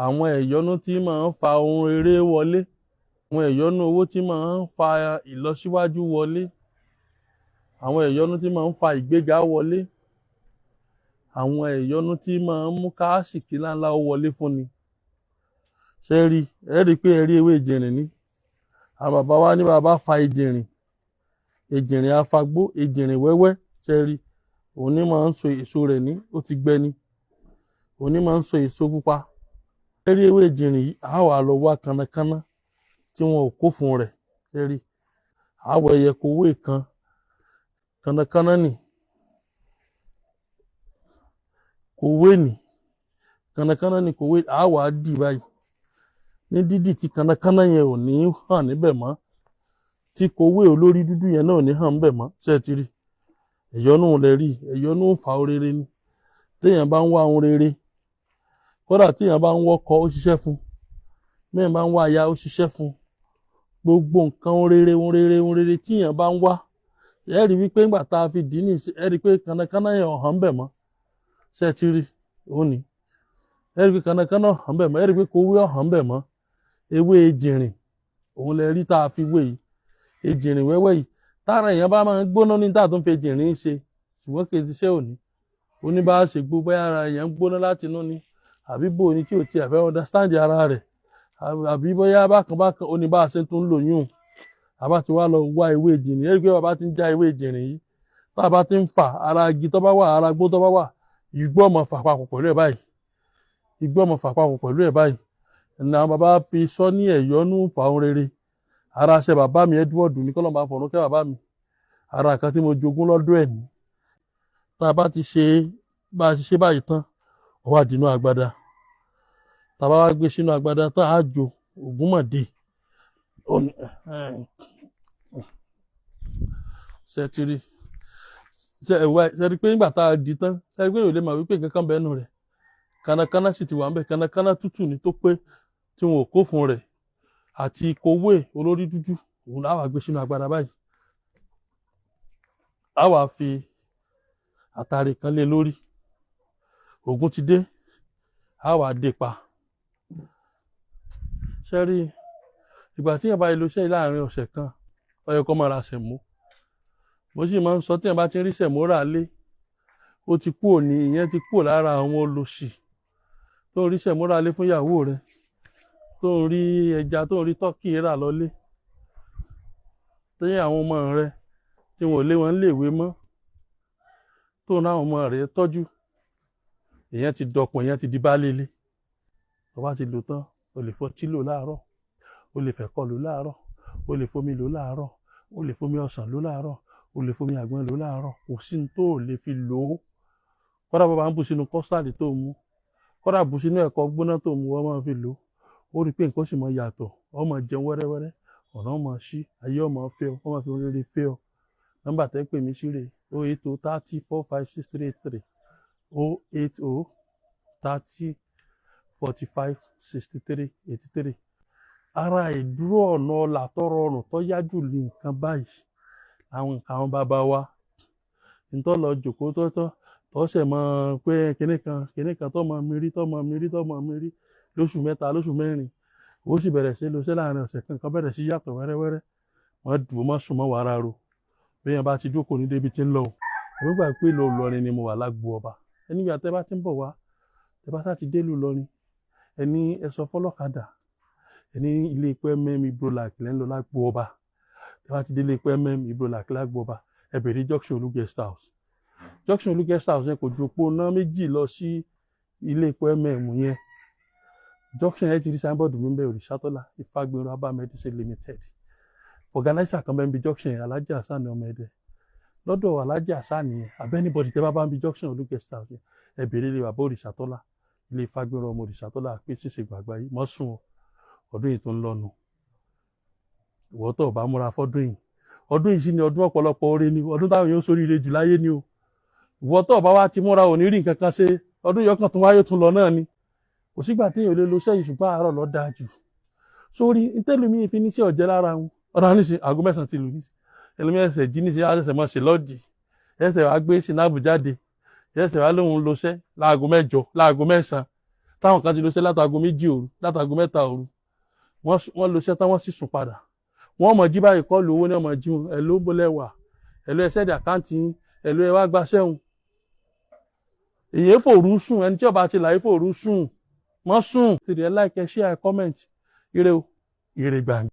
Àwọn ẹ̀yọ́nú tí máa ń fa ohun rere wọlé, àwọn ẹ̀yọ́nú owó tí máa ń fa ìlọsíwájú wọlé, àwọn ẹ̀yọ́nú tí máa ń fa ìgbéga wọlé, àwọn ẹ̀yọ́nú tí máa ń mú káàsìkí ńláńlá ó wọlé fúnni. Ṣé ẹ rí? Ẹ rí i pé ẹ rí ewé ejìrìn ní. Àwọn bàbá wa ní bàbá fa ejìrìn, ejìrìn afagbó, ejìrìn wẹ́wẹ́. Ṣé ẹ rí? Òun ní máa ń so èso rẹ̀ ní, ó ti gbẹ ni. Òun ní máa ń so èso pupa. Ẹ rí ewé ejìrìn yìí, á wà lọ wá kànnàkànnà tí wọn ò kó fún rẹ̀. Ṣé ẹ rí? Á wọ ẹyẹ kowé kan, kànnàkànnà nì, kòwé nì, kànnàkànnà nì kòwé, á wà á dì báyìí. Ní dídì tí kànnàkànnà yẹn ò ní hàn níbẹ̀ mọ́, tí kòwé olórí dúdú yẹn náà ò ní hàn níbẹ̀ mọ́. Ṣé ẹ ti rí? Ẹ̀yọ́nú lẹ rí, ẹ̀yọ́nú ń fa orere ni. Téèyàn bá ń wá ohun rere, kódà téèyàn bá ń wọ́kọ, ó ṣiṣẹ́ fún. Béèyàn bá ń wá aya, ó ṣiṣẹ́ fún. Gbogbo nǹkan ohun rere, ohun rere, ohun rere tíyàn bá ń wá. Ẹ rí wípé ńgbà tá a fi dì í ní, ẹ rí pé kànnàkànnà yẹn ò hàn níbẹ̀ mọ́. Ṣé ẹ ti rí? Òun ni. Ẹ rí pé kànnàkànnà ò hàn níbẹ̀ mọ́, ẹ rí pé kòwé ò hàn níbẹ̀ mọ́. Ewé ejìrìn, òun lẹ rí tá a fi wé yìí. Ejìrìn wẹ́wẹ́ yìí. Tára èèyàn bá máa ń gbóná ní tá a tún fi ejìrìn ṣe, ṣùgbọ́n kì í ṣiṣẹ́ òní. Ó ní bá ṣe gbó bóyá ara èèyàn ń gbóná láti inú ni, àbí bò ní tí ò tiẹ̀ fẹ́ understand ara rẹ̀, àbí bóyá bákan bákan, ó ní bá a ṣe tún lò yún. A bá ti wá lọ wá ewé ejìrìn, ẹ rí pé bàbá ti ń já ewé ejìrìn yìí, tá a bá ti ń fà ara igi tó bá wà, ara igbó tó bá wà, igbó ọmọ fà papọ̀ pẹ̀lú ẹ̀ báyìí. Igbó ọmọ fà papọ̀ pẹ̀lú ẹ̀ báyìí. Ní àwọn bàbá fi sọ ní ẹ̀yọ́nú fà ohun rere. Ara ṣe bàbá mi Edward ní kọ́lọ́mbà bá fọ̀rún kẹ́ bàbá mi. Ara kan tí mo jogún lọ́dọ̀ ẹ̀ ní. Tá a bá ti ṣe bá a ṣe ṣe báyìí tán, ó wá dínú agbada. Tá a bá wá gbé sínú agbada tán, á jó ògúnmọ̀dé. Ṣé ẹ ti rí? Ṣé ẹ wá, ṣé ẹ rí pé nígbà tá a di tán, ṣé ẹ rí pé èèyàn ò lè mọ̀ wípé nǹkan kan bẹ́ẹ̀ nù rẹ̀. Kànnàkànnà sì ti wà ńbẹ̀, kànnàkànnà tútù ní tó pé tí wọn ò kó fún rẹ̀ àti kòwé olórí dúdú, òun là wá gbé sínú agbada báyìí. A wá fi àtàrí kan lé lórí. Ògún ti dé, a wá dé pa. Ṣé ẹ rí? Ìgbà tí èèyàn bá lo iṣẹ́ yìí láàárín ọ̀sẹ̀ kan, ó yẹ kó máa ra sẹ̀mó. Mo sì máa ń sọ, tí èèyàn bá ti ń rí sẹ̀mó rà lé, ó ti kúrò ní, ìyẹn ti kúrò lára àwọn olòṣì. Tó ń rí sẹ̀mó rà lé fún ìyàwó rẹ̀, tó ń rí ẹja, tó ń rí tọ́kì rà lọlé. Tí àwọn ọmọ rẹ̀ tí wọn ò lé wọn léèwé mọ́, tó ń rí àwọn ọmọ rẹ̀ tọ́jú. Ìyẹn ti dọkùn, ìyẹn ti di baálé ilé. Tó bá ti lò tán, o lè fọtí lò láàárọ̀, o lè fẹ̀kọ lò láàárọ̀, o lè fomi lò láàárọ̀, o lè fomi ọsàn lò láàárọ̀, o lè fomi àgbọn lò láàárọ̀. Kò sí ohun tó ò lè fi lò ó. Kódà bó bá ń bù sínú custard tó ń mú, kódà bù sínú ẹ̀kọ gbóná tó ń mu, wọ́n máa fi lò ó. Ó rí pé nǹkan ó sì máa yàtọ̀. Ó máa jẹun wẹ́rẹ́wẹ́rẹ́, ọ̀nà ó máa ṣí, ayé ó máa fẹ́ ọ, wọ́n máa fi ohun rere fẹ́ ọ. Nọ́mbà tẹ́ pè mí sí rè 080 30 45 63 83, 080 30 45 63 83. Ara ìdúró ọ̀nà ọlà tó rọrùn tó yá jù ní nǹkan báyìí. Àwọn nǹkan àwọn bàbá wa. Ntọ́ lọ jókòó tó tọ́, tó ṣẹ̀ mọ̀ pé kíní kan, kíní kan tó mọ̀ mi rí, tó mọ̀ mi rí, tó mọ̀ mi rí lóṣù mẹ́ta, lóṣù mẹ́rin. Ó sì bẹ̀rẹ̀ sí lo iṣẹ́ láàárín ọ̀sẹ̀ kan, nǹkan bẹ̀rẹ̀ sí yàtọ̀ wẹ́rẹ́wẹ́rẹ́. Má dùn, má sùn, má wàrà ro. Bí èèyàn bá ti jókòó ní débi tí ń lọ o. Èmi gbà pé ìlú Ìlọrin ni mo wà lágbo ọba. Ẹni ìgbà tí ẹ bá tí ń bọ̀ wá, tí ẹ bá sá ti dé ìlú Ìlọrin, ẹ ní ẹ sọ fọ́lọ́kadà, ẹ ní ilé epo MM Ibrolak lẹ́ ń lọ lágbo ọba. Tí ẹ bá ti dé ilé epo MM Ibrolak lágbo ọba, ẹ bèrè Junction Olú Guest House. Junction Olú Guest House yẹn kò ju òpó iná méjì lọ sí ilé epo MM yẹn. Junction yẹn ti rí signboard mi bẹ́ẹ̀, Òrìṣàtọ́lá Ifágbèrò Herbal Medicine Limited. Organizer kan bẹ́ẹ̀ níbi junction yẹn, Alhaji Hasan ọmọ Ẹdẹ. Lọ́dọ̀ Alhaji Hasan yẹn, àbí anybody tẹ́ bá bá ń bi junction Olú Guest House yẹn, ẹ bèrè ilé bàbá Òrìṣàtọ́lá, ilé Ifágbèrò ọmọ Òrìṣàtọ́lá pé ṣíṣe gbàgbá yìí. Mọ́ sùn o, ọdún yìí tó ń lọ nù. Ìwọ tó o bá múra fọ́dún yìí, ọdún yìí sì ni ọdún ọ̀pọ̀lọpọ̀ oore ni, ọdún táwọn yóò sóríire jù láyé ni o. Ìwọ tó o bá wá ti múra, ò ní rí nǹkan kan ṣe. Ọdún yìí ọkàn tó wáyé tún lọ náà ni. Kò sígbà téèyàn ò lè lo iṣẹ́ yìí, ṣùgbọ́n àárọ̀ ló dáa jù. Sórí ntẹ́lómi fi ní sí ọ̀jẹ́ lára wọn. Ọ̀dà níṣẹ́ aago 9 ti lù níṣẹ́. Ẹlòmíì ẹsẹ̀ jí níṣẹ́, á ṣẹ̀ṣẹ̀ máa ṣe lọ́ọ̀dì. Ẹsẹ̀ wá gbé sinapu jáde. Ẹsẹ̀ wá lóhun lo iṣẹ́ láago 8, láago 9. Táwọn kan ti lo iṣẹ́ látago 2 òru, látago 3 òru. Wọ́n lo iṣẹ́ tán, wọ́n sì sùn padà. Wọ́n mọ̀ jí báyìí, call owó ní ọmọ jí wọn. Ẹ̀ ló ń bolẹ̀ wà, ẹ̀ ló ẹ send account yín, ẹ̀ ló ẹ wá gbaṣẹ́ wọn. Èyí fòrú sùn. Ẹni tí ó bá ti là, fòrú sùn, mọ́ sùn. Tìrì ẹ like, ẹ share, ẹ comment. Ire o, ire gbàngbà.